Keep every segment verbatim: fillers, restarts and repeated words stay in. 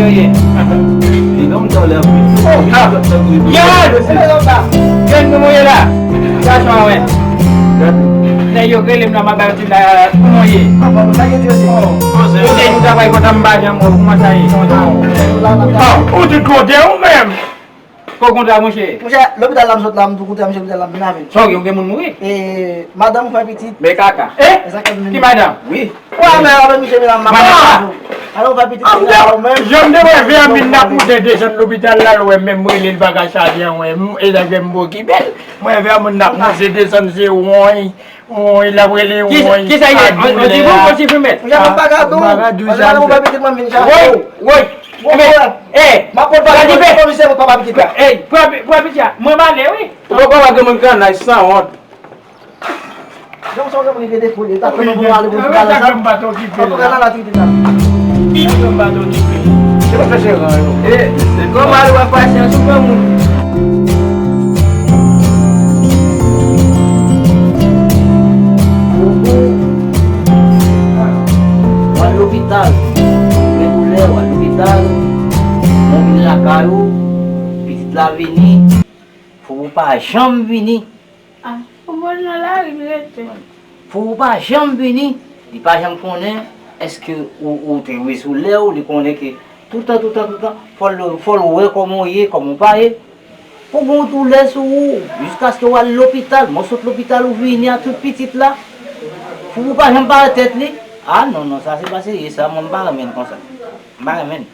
Li non m tande anpil. Oh, ah. Yad! Gad kòman w ye la. Gason an, wè. Nèg yo rele m la, m ap ba yo ti la, kòman w ye? Ou te nou travay kontan, m pa janm wè w, kòman sa ye? Oh, ou te kontan ou menm? Fò kontra, monchè. Monchè, lopital la m sot la, m tou kontre a misye lopital la, m vin avè l. Sa w gen, ou gen moun mouri? E, madanm ou fè pitit. Men kaka. Eh? E sa k fè m vin. Ki madanm? Wi. Wè, men avè misye, men la, m ap pale avè w. Alò, ou fè pitit, ou la, ou menm. Jan m te wè Vermine n ap monte desann lopital la, l wè menm rele l pa ka chaje an, wè, m, e sa k fè m okipe l. Mwen, Vermine n ap monte desann, se woy. Woy, l ap rele woy. Kisa, kisa y ye? An, an ti bout, an ti fimèt? Monchè, mwen pa ka di w. Mwen pa ka di w sa. Woy, woy. Woy, woy. Ebyen, eh, m ap pran pale pou komisè pou papa pitit la. Ey, pran, pran pitit la. Mwen male, wi. Ou poko wè gen moun ki annaj sanwont. Jan w sa w gen pou li gen defo li, ta fè nou pou ale pou pale sa. An tou ka, nan la trite la. Mwen pa t okipe. Se pa fè se ran yo. E, se kòman al wè pasyans ou granmoun. Bobo, w al lopital. Gen doulè, w al lopital. Mwen vin lakay ou, pitit la vini. Fò ou pa janm vini. Ah, pou bon nan lari li rete. Pou ou pa janm vini, li pa janm konnen èske ou, ou te rive sou lè w, li konnen ke toutan, toutan, toutan, fò l, fò l wè kòman w ye, kòman w pa ye. Pou gon doulè sou ou, jiskaske w al lopital, mwen sot lopital ou vini ak tout pitit la. Pou ou pa janm parèt tèt li. Ah non, non, sa se pa serye, sa mwen m pa renmen l konsa. M pa renmen l.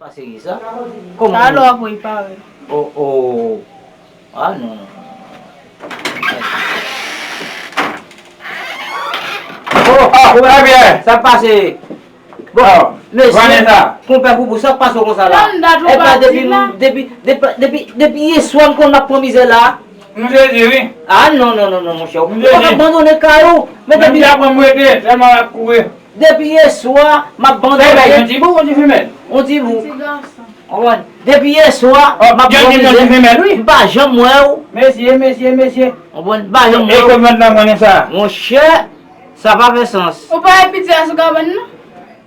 Pase ki sa? Kòman? Sa lè w ap woy parèt. Oh, oh. Ah, non, non, non, non. Oh, oh, Javier, sa k pase? Bon, mesye, konpè Boubou, sa k pase konsa la? Epa, depi, depi, depi, depi, depi yè swa m konn ap pran mizè la. Nou te di wi. Ah, non, non, non, non, monchè. Ou pa ka abandone kay ou. Men depi, menm si aprann m rete, sèlman l ap kouri. Depi yè swa, m ap abandone. Fè bay yon ti bout, yon ti fimèl. Yon ti bout. Ti gason. Konprann? Depi yè swa, m ap pran mizè. Yon ti fimèl, wi. M pa janm wè w. Mesye, mesye, mesye. Konprann? M pa janm wè w. E kòman nan konnen sa? Monchè, sa pa fè sans. Ou pa wè piti a sou kabann nan?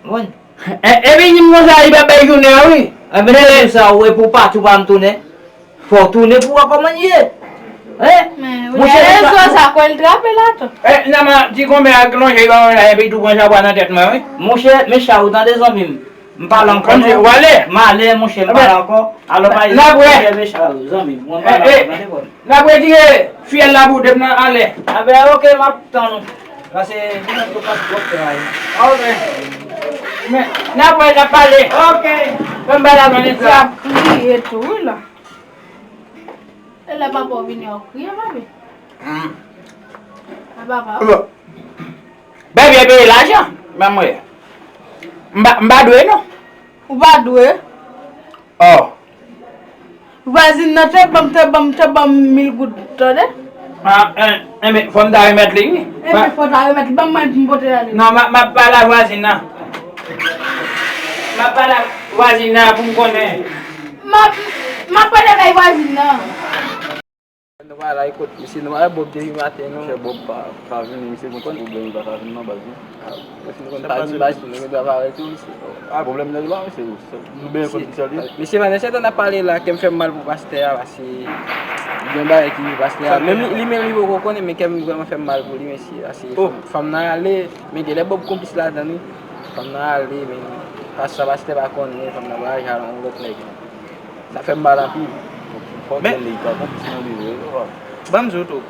Konprann? E, epi dim konsa, li pa bay jounen an, wi. Enben, se sa, ou wè pou w pati, ou pa janm tounen. Fò w tounen pou w wè kòman l ye. Hein? Men, monchè, rezo sa, kwè l trape l atò. Eh, nan man, ti konbyen ak lonje, li pa wè la, epi tou pran chabwa nan tèt mwen, wi. Monchè, men chay ou tande, zanmi m. M pale ankò, non. Ou ale? M ale, monchè, m pale ankò. Alò, pa, n ap wè. Monchè, men chay ou, zanmi m. Mwen pale ankò, tande, bò. N ap retire fyèl la pou w depi nan anlè. Enben, oke, m ap tann ou. Pase, nou menm tou pa twòp travay. Ok. Men, n ap wè, n ap pale. Ok. Fè m pale avè w, Nitra. Sa kriye tou, wi, la. E lè papa w vini, w ap kriye, papi? Hmm. A papa w. Bon. Bèbye peye lajan, men mwen. M pa, m pa dwe, non. Ou pa dwe? Oh. Vwazin nan te ban m, te ban m, te ban m mil goud, tande? Ah, en, enben, fò m ta remèt li, wi. Enben, fò w ta remèt li. Ban m mwen pou m pote ale. Non, m a, m ap pale a vwazin nan. M ap pale a vwazin nan pou m konnen. M ap, m ap pale kay vwazin nan. Nou pa la, ekot, mesye, nou pa wè Bob depi maten, non. Monchè, Bob pa, pa vini, misye gon ti pwoblèm, li pa ka vini nan baz, non. Mesye, nou konn pa di baz, nou gen dwa pa wè tou, mesye. Ah, pwoblèm nan, li pa, mesye, nou byen konn misye, li. Mesye, maten, se tan n ap pale la, kè m fè m mal pou pastè a, paske gen bagay ki rive pastè a. Menm li, li menm, li poko konnen, men kè m vrèman fè m mal pou li, mesye, paske fanm, fanm nan ale, men genlè Bob konplis ladan, wi. Fanm nan ale, men pastè, pastè pa konnen, fanm nan vwayaje ak yon lòt nèg. Sa fè m mal anpil. Fò gen li ka konplis nan li vre. Ban m di w tou.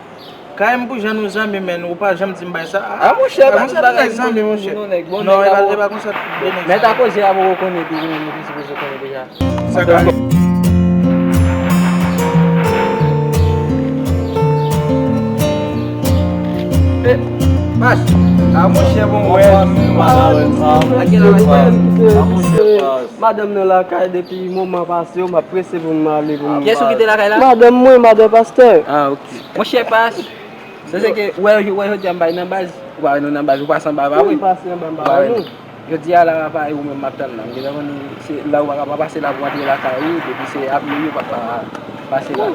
Kay m pou jan nou zanmi, men ou pa janm di m bay sa. Ah, monchè, pa konsa tout nèg zanmi, monchè. Non, e pa, e pa konsa tout nèg zanmi. Mèt a koze a poko konnen tou, men nou te sipoze konnen deja. Sa ka. Eh, mas. Ah, monchè, bon, wè. A ki lè w wè? Ah, monchè, pas. Madanm nan lakay depi moman pase, yo, m ap prese pou m ale pou m. Kiyès ou kite lakay la? Madanm mwen, madanm pastè. Ah, ok. Monchè, pas. Se, se ke, ou wè, ou wè, jodi a m bay nan baz, ou pa wè nou nan baz, ou pase anba, pa vre? Wi, m pase anba, m pa wè nou. Jodi a la, pa ou menm m ap tann la. M gentan konn se la ou pa ka pa pase la pou antre lakay ou, depi se ap mili ou pa ka pase la.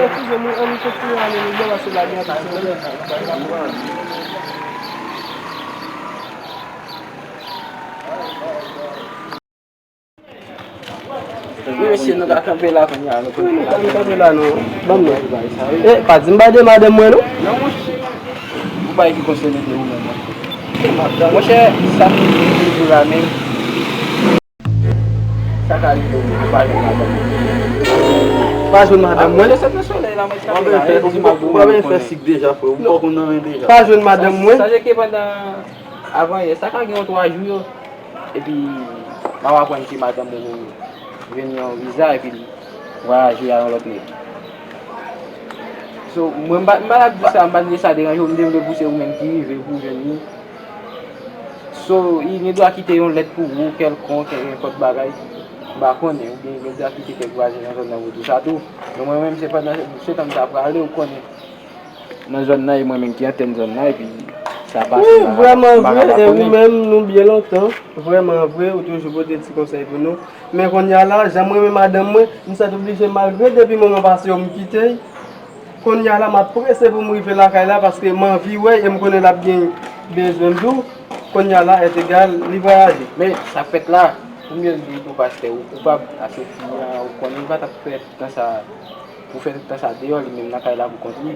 Eskize m, wi, ann kontinye ale, nou bò pase la, gen anpil soulèy. Wi, mesye, nou ka kanpe la kounye a, nou kontinye. Wi, nou ka kanpe la, nou. Ban m non. E, pa di m bay de madanm mwen, non. Non, monchè. Ou bay ki konsène de ou menm, monchè. Monchè, sa ki toujou la menm. Sa ka rive ou, ou pa jwenn madanm ou. Pa jwenn madanm mwen. Ou pa vin fè sik deja, frè. Ou pa konn anyen deja. Pa jwenn madanm mwen. Sa se ke pandan avan yè, sa ka gen yon twa jou yo. Epi, m ap aprann ke madanm ou jwenn yon viza, epi l vwayaje a yon lòt nèg. So, mwen, m pa, m pa t ap di sa, m pa t vle sa deranje w, m te vle pou se ou menm ki rive pou w jwenn li. So, li gen dwa kite yon lèt pou ou, kèlkonk, nenpòt bagay. M pa konnen, oubyen gen dwa kite kèk vwazen nan zòn nan pou tou sa tou. Men mwen menm, se pandan se tan m ta prale, ou konnen. Nan zòn nan, e mwen menm ki antèn zòn nan, epi sa pase. Wi, vrèman vre, e ou menm, nou byen lontan, vrèman vre, ou toujou pote ti konsèy pou nou. Men kounye a la, jan m renmen madanm mwen, m sètoblije, malgre depi moman pase yo, m kite l. Kounye a la, m ap prese pou m rive lakay la, paske m anvi wè l, e m konnen l ap gen bezwen m tou. Kounye a la, ètegal, li vwayaje. Men, sa k fèt la, pou m di tou pastè, ou koupab, ase fi an, ou konnen li pa t ap fè tan sa pou fè tout tan sa deyò, li menm nan kay la pou kont li.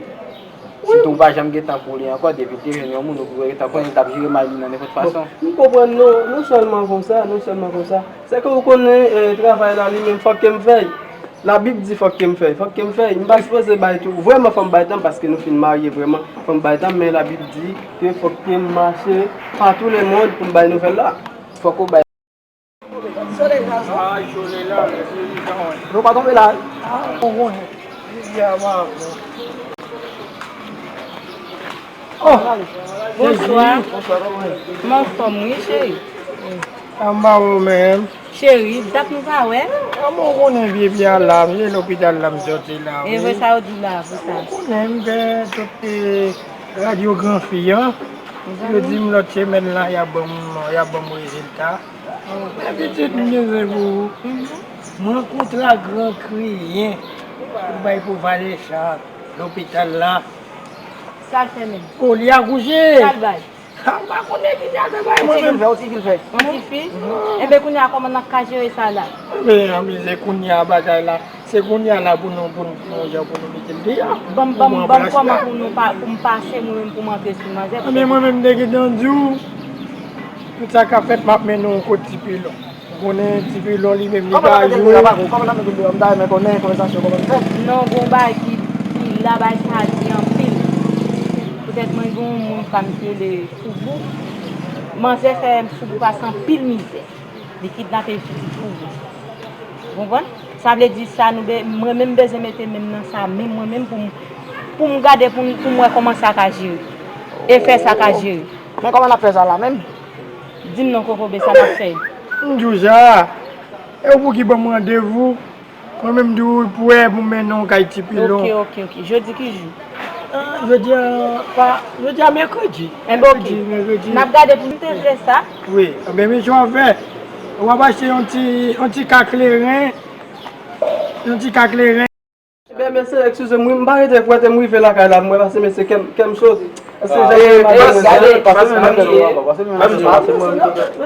Sitou ou pa janm gen tan pou li ankò, depi l te jwenn yon moun, ou gentan konnen l t ap jere mal li nan nenpòt fason. M konprann nou, non sèlman konsa, non sèlman konsa. Se ke ou konnen, eh, travay la li menm, fòk ke m fè l. Labib di fòk ke m fè l, fòk ke m fè l. M pa sipoze bay tou, vrèman fò m bay tan, paske nou fin marye vrèman, fò m bay tan, men Labib di ke fòk ke m mache pa tou le mond pou m bay nouvèl la. Fòk ou bay. Nou pa tonbe la. Oh, bonswa. M anfòm, wi, cheri. Anba ou menm? Cheri, dat nou pa wè. Kòman ou konnen bebe a la, m ye lopital la, m sòti la, wi. E vre sa yo di la, pou sa. Ou konnen m fè tout, eh, radyografi an. Yo di m lòt semèn la, y ap ban m, y ap ban m rezilta. Men pitit m gen zen pou ou. Mhm. Mwen kontra gran kriyen pou bay pou Vanessa lopital la. Sa l fè menm? O, li akouche. Sa l bay? Ha, m pa konnen ki sa l fè bay mwen menm. Yon ti fi l fè, yon ti fi l fè. Mhm. Enben, kounye a, kòman n ap ka jere sa la? Enben, anben, se kounye a bagay la. Se kounye a la pou nou, pou nou, pou nou, jan pou nou mete l deyò. Ban m, ban m, ban m kòman pou nou pa, pou m pase, mwen menm, pou m antre sou manzè. Anben, mwen menm, m te gentan di w, tout sa k ap fèt, m ap mennen w kot Ti Pilon. Ou konnen Ti Pilon li menm li pa jwe. Kòman n ap mete l deyò? M ta renmen konnen konvèsasyon kòman l fèt. Non, gon bagay ki, ki la bagay sa di anpil. Poutèt mwen gen yon moun pa m ki rele Foubou. Manzè fè Foubou pase anpil mizè. Li kidnape pitit Foubou. Ou konprann? Sa vle di sa nou be-, mwen menm bezwen mete men m nan sa, men mwen menm pou m, pou m gade pou m, pou m wè kòman sa ka jere. E fè sa ka jere. Men kòman n ap fè sa la menm? Di m non, Kokobe, sa n ap fè? M di w sa. E ou pou ki ban m randevou. Mwen menm di w pou wè pou mennen w kay Ti Pilon. Ok, ok, ok. Jodi ki jou? Ah, jodi a, pa, jodi a mèkredi. Enben, ok. Mèkredi, mèkredi. N ap gade pou m te vle sa. Wi, enben, men sa w ap fè. W ap achte yon ti, yon ti ka kleren. Yon ti ka kleren. Enben, mesye, eskize m, wi, m pa rete fwèt, m rive lakay la, m wè, pase mesye, kè m, kè m cho. Eske jan mwen, madanmwazèl, pase mwen, pase mwen.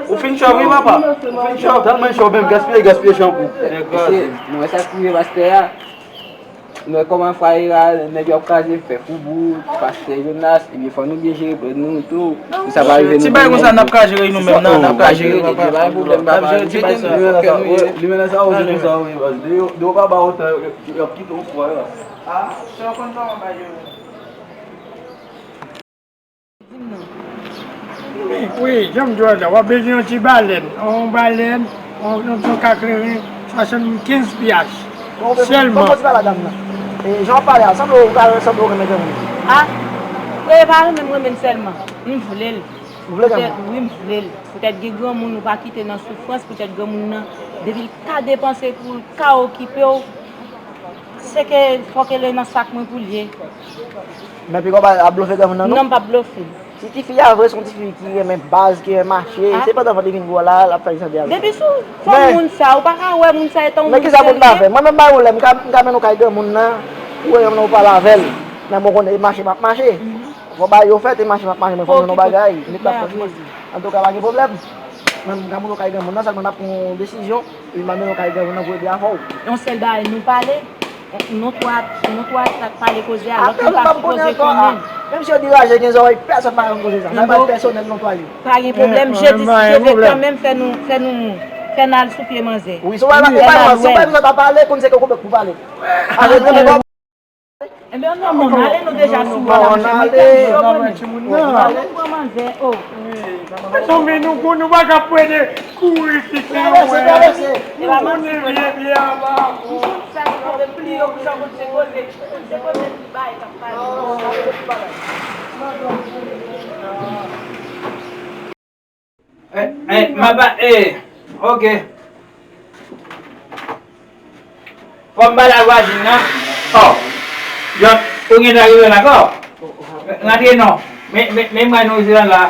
Ou fin chòv, wi, papa. Ou fin chòv. Tèlman chòv, menm gaspiye, gaspiye chanpou. Mesye, nou wè sa k rive pastè a. Nou wè kòman fwaye a, nèg yo ap kraze, fè Foubou, pastè Jonas, ebyen, fò nou byen jere brèd nou tou. Pou sa pa rive nou. Ti bagay konsa, n ap ka jere nou menm, nan, n ap ka jere, papa. N ap jere ti bagay sa. Limena sa, limena sa, limena sa, wi, baz. Deyo, deyo pa ba otan, y ap kite w fwa la. Ah, sa w konn kòman ba yo. Wi, jan m di w la, w ap bezwen yon ti balèn, yon balèn, yon, yon, yon ka kleren, swasannkenz pyas sèlman. Bon, bon, bon, ti pale a dam nan. E, jan w ap pale a, sanble w ka, sanble w renmen granmoun. Ah, e pa renmen m renmen l sèlman. M vle l. Ou vle granmoun? Poutèt, wi, m vle l. Poutèt gen granmoun ou pa kite nan soufrans, poutèt granmoun nan, depi l ka depanse pou l ka okipe w, Se ke fòk e nan sak mwen pou l ye. Men pi kòb ap blofe granmoun nan non. Non, m p ap blofe. Si tifi a vre se yon tifi ki renmen baz, ki renmen mache, se pandan vant li vin gwo la l ap fè li sanble avè. Depi sou fòm moun sa, ou pa ka wè moun sa etan yon moun serye. Men kisa pou n ta fè? Mwen menm bay ou lè m ka m ka mennen w kay granmoun nan, ou wè yon moun ou pale avè l. Men mwen konnen e mache m ap mache. Fò bagay yo fèt, e mache m ap mache, men fò m jwenn yon bagay. Nèg la fè mwen. Antouka pa gen pwoblèm. Mwen m ka mennen w kay granmoun nan, sèlman n ap pran yon desizyon, epi m ap mennen w kay granmoun nan pou regle afè w. Yon sèl bagay, nou pale. Non twa, non twa sa k pale koze a, lòt moun pa sipoze konnen. Menm si yo di raje gen zòrèy, pèsonn pa konn koze sa. Sa pa pèsonèl non twa yo. Pa gen pwoblèm, je di si Dye vle kanmenm fè nou, fè nou, fè n al sou pye manzè. Wi, si w pa, si w pa, si w pa ta pale, konn se ke w konprann pou pale. Enben non, non, ale nou deja sou wòl la, mesye, mwen tèlman konnen timoun nan. Ale pran manzè, o. Mezanmi, nou, nou pa ka pwede kouri kite yo, wè. Nou konnen vye, vye anba. Sa ki kote pli yo, jan moun se koze, se koze ki bay k ap pale. Eh, eh, m ap, eh, ok. Fò m pale ak vwazin nan. Oh, John, ou gentan rive la ankò? Rantre non. Men, men, men mwen nou se la.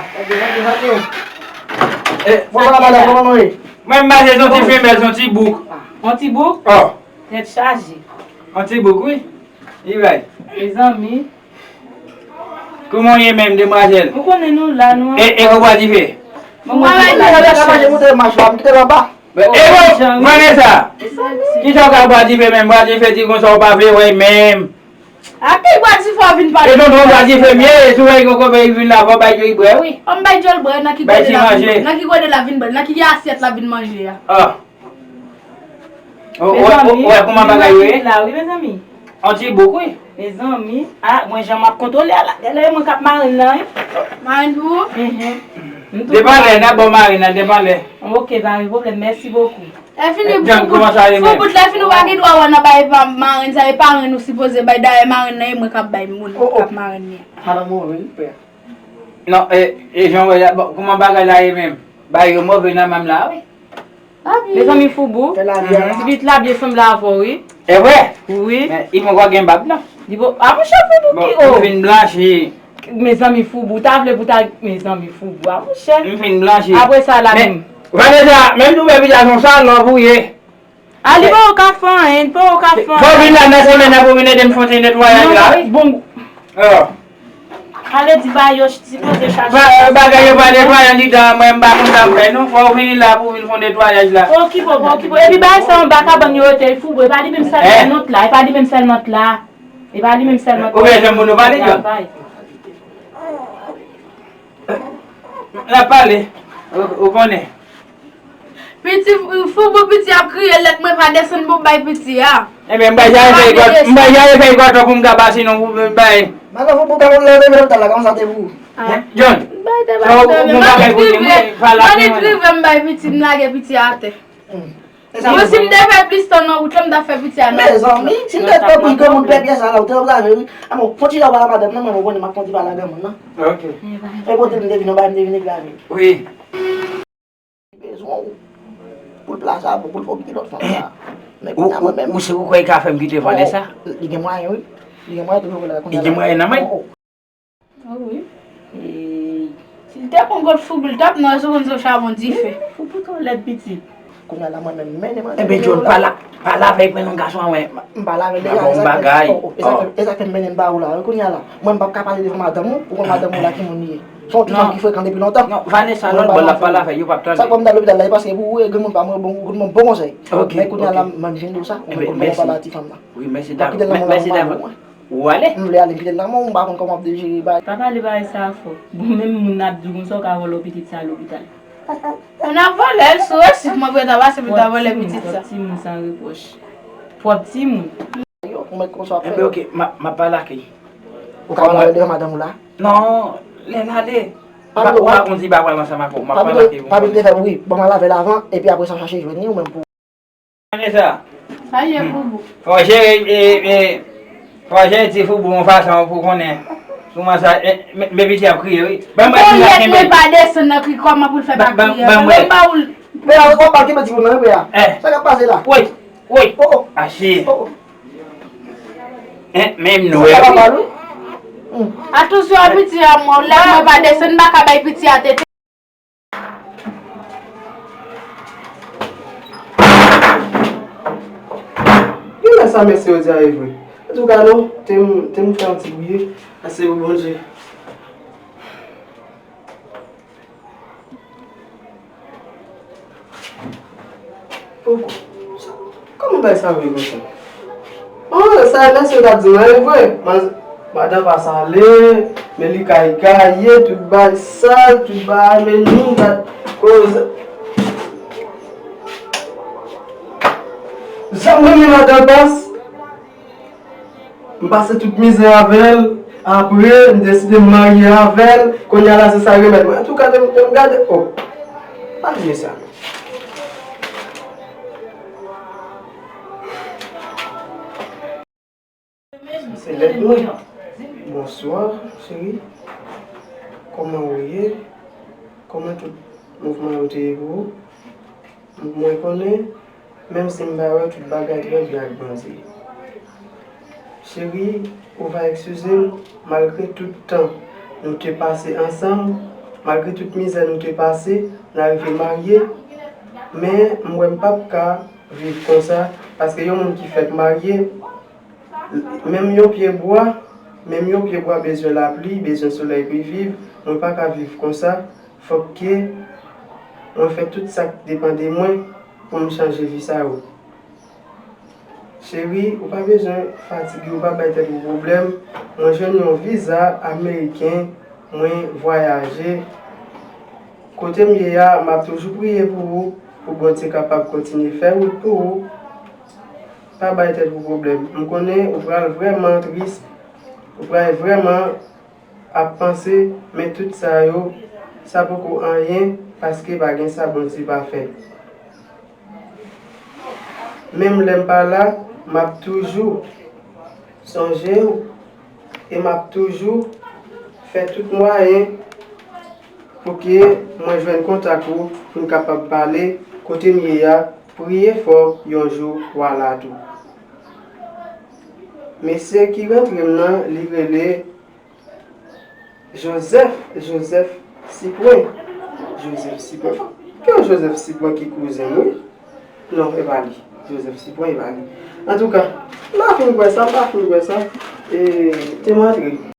Eh, mwen m mache se yon ti femèl, se yon ti bouk. Yon ti bouk? Oh. Tèt chaje. Yon ti bouk, wi. Li bay. Mezanmi. Kòman w ye menm, demwazèl? Ou konnen nou la, nou. E, e, ou bwè dife? Mwen, mwen, mwen, mwen, mwen, mwen, mwen, mwen, mwen, mwen, mwen, E bon, Vanessa! Kisa w ka bwè dife menm? Bwè dife di konsa w pa vle wè menm. Api bwè dife w vin pale. E tonton bwè dife m ye, si w wè yon kòpè vin la, fò w bay djòl bwè, wi. Fò m bay djòl bwè, nan ki gode la vin bwè, nan ki gode la vin bwè, nan ki asyèt la vin manje a. Ah. Ou wè kòman bagay yo ye? La, wi, mezanmi. On ti bouk, wi. Mezanmi, ah, mwen jan m ap kontwole a la. Gade mwen k ap marenn nan, wi. Marenn pou ou? Mhm. Depan lè, n ap ba w marenn nan, depan lè. Ok, pa gen pwoblèm, mèsi bokou. Lè fini, John, kòman sa ye menm? Fou bout, lè fini, ou pa gen dwa wè nan bay pa marenn sa, e parenn ou sipoze bay, dayè marenn nan, e mwen k ap bay moun k ap marenn li. Madanm ou, wi, frè. Non, e, e jan w wè la, bon, kòman bagay la ye menm? Bagay yo move nan menm la, wi. Mezanmi Foubou, ti pitit la byen sanble avè w, wi. E vre? Wi. Men, li poko gen bab, non. Li po, a monchè Foubou ki o. Bon, ou fin blanchi. Mezanmi Foubou, ta vle pou ta, mezanmi Foubou, a monchè. M fin blanchi. Apre sa la menm. Vanessa, menm tou bèbi la son salòp ou ye. A li poko ka fè anyen, li poko ka fè anyen. Fò w vin la nan semèn nan pou w vin ede m fè yon ti netwayaj la, wi. Bon. Oh. Ale di bagay yo sipoze chache. Bagay yo pa netwaye anndan, mwen m pa konn sa m fè non. Fò w vini la pou w vin fè yon netwayaj la. Okipe w, pa okipe w. Epi bagay sa anba kabann yo rete Foubou, e pa li menm sèlman nòt la, e pa li menm sèl nòt la. E pa li menm sèlman. Ou bezwen moun ou pale, John? N ap pale. Ou, ou konnen. Piti, Foubou piti ap kriye lèt mwen pa desann pou bay piti a. Ebyen, m bay jare fèy kòt, m bay jare fèy kòt pou m ka ba sinon pou bay. Madan Foubou ka konn lè w rive lopital la, kòman sa te pou ou? John, sa w gon bagay pou di m, wi, pale ak mwen. Mwen rive m bay piti, m lage piti a atè. Mwen si m te fè plis tan nan wout la, m t ap fè piti a nan wout la. Mezanmi, si m te fè plis granmoun fè pyès sa la, ou te obzave, wi. A bon, fon ti jan pale a madanm nan, mwen, ou konnen m ap fon ti pale a granmoun nan. Ok. E kote m te vin, yon bagay m te vin regle avè l. Wi. Li bezwen w pou l plase a bon, pou l fè w kite lòt fanm sa. Men kounye a mwen menm. Ou se ou kwè l ka fè m kite Vanessa? Li gen mwayen, wi. Li gen mwayen toujou pou l la kounye a. Li gen mwayen nan men l? Oh, oh. Ah wi. E, si l te konn kot Foubou, l t ap nan sou konn sou chabon dife. Foubou twò lèd pitit. Kounye a la mwen menm mennen manje. Enben John, pale, pale avèk mwen non gason an, mwen. M pale avè l deja, e sa k fè, oh, oh, e sa k fè, e sa k fè m mennen l ba ou la, wi, kounye a la. Mwen, m p ap ka pale devan madanm ou, ou konn madanm ou la ki moun li ye. Se yon ti fanm ki frekan depi lontan. Non, Vanessa, lòt bò l ap pale avè l, yo p ap tande. Sa k fè m t al lopital la, e paske pou ou, granmoun pa mwen, bon, ou konn ban m bon konsèy. Ok, ok. Men kounye a la, m jwenn ou sa, ou konn pale a ti fanm nan. Wi, mèsi davans. Mèsi davans. Ou ale? M vle ale, m kite l nan men w, m pa konn kòman w ap dejere bagay. Pa pale bagay sa a fò. Bon, menm moun ap di w konsa, w ka vòlò pitit sa lopital. Moun ap vòlè l sou resit, mwen prèt a pase pou ta vòlè pitit sa. Twòp timoun san repwòch. Twòp timoun. Yo, ou mèt konsa w ap fè. Enben, ok, m ap, m ap pale ak li. Ou ka pale devan madanm ou la? Non, lè n ale. Ou pa konn si pa pral ansanm ak ou. M ap pale ak li. Papi te fè m ri. Bon, m al lave l avan, epi apre sa w chache jwenn li, ou menm pou Vanessa. Sa ye, Foubou? Fò jere, e, e, fò jere ti Foubou yon fason pou konnen kòman sa, e, men, men pitit ap kriye, wi. Ban mwen ti la kenbe. Bon, lèt mwen pa desann nan kri, kòman pou l fè pa kriye? Ban, ban mwen. Mwen ba ou l. Pè a, ou pa kenbe timoun nan, wi, pè a. Eh. Sa k ap pase la? Woy, woy. Oh, oh. Achi. Oh, oh. Hein, menm nou wè. Sa pa mal, wi. Atansyon a piti a, mwen, lè mwen pa desann, m pa ka bay piti a tete. Genlè sa mesye yo di a e vre. Antouka non, te m, te m fè yon ti bri, ase pou Bondye. Poko. Sa, kòman bagay sa vre konsa? Oh, sa mesye t ap di mwen e vre. Mas-, madan Pas ale, men li kay gaye, tout bagay sal, tout bagay, men nou t ap koze. Jan m renmen madan Pas. M pase tout mizè avè l. Apre, m deside m marye avè l. Kounye a la, se sa remèd mwen. Antouka, te m, te m gade. Oh. Pa bliye sa. Se lèt mwen. Bonswa, cheri. Kòman ou ye? Kòman tout mouvman yo te ye pou ou? Mwen konnen, menm si m pa wè, tout bagay trè byen ak Bondye. Cheri, ou va eskize m, malgre tout tan nou te pase ansanm, malgre tout mizè nou te pase, n arive marye, men m wè m p ap ka viv konsa, paske yon moun ki fèk marye, menm yon pye bwa, menm yon pye bwa bezwen lapli, bezwen solèy pou l viv, mwen pa ka viv konsa. Fòk ke mwen fè tout sa k depann de mwen pou m chanje vi sa yo. Cheri, ou pa bezwen fatige, ou pa bay tèt ou pwoblèm. Mwen jwenn yon viza ameriken, mwen vwayaje. Kote m ye a, m ap toujou priye pou ou, pou Bondye kapab kontinye fè wout pou ou. Pa bay tèt ou pwoblèm. M konnen ou pral vrèman tris, ou pral vrèman ap panse, men tout sa yo, sa poko anyen, paske pa gen sa Bondye pa fè. Menm lè m pa la, m ap toujou sonje w, e m ap toujou fè tout mwayen pou ke mwen jwenn kontak ou, pou n kapab pale. Kote m ye a, priye fò, yon jou w a la tou. Mesye ki rantre m nan, li rele Joseph, Joseph Sipwen. Joseph Sipwen. Fò, gen yon Joseph Sipwen ki kouzen m, wi. Non, e pa li. Joseph Sipwen, e pa li. Antouka, m pa fin kwè sa, m pa fin kwè sa. E, te m antre.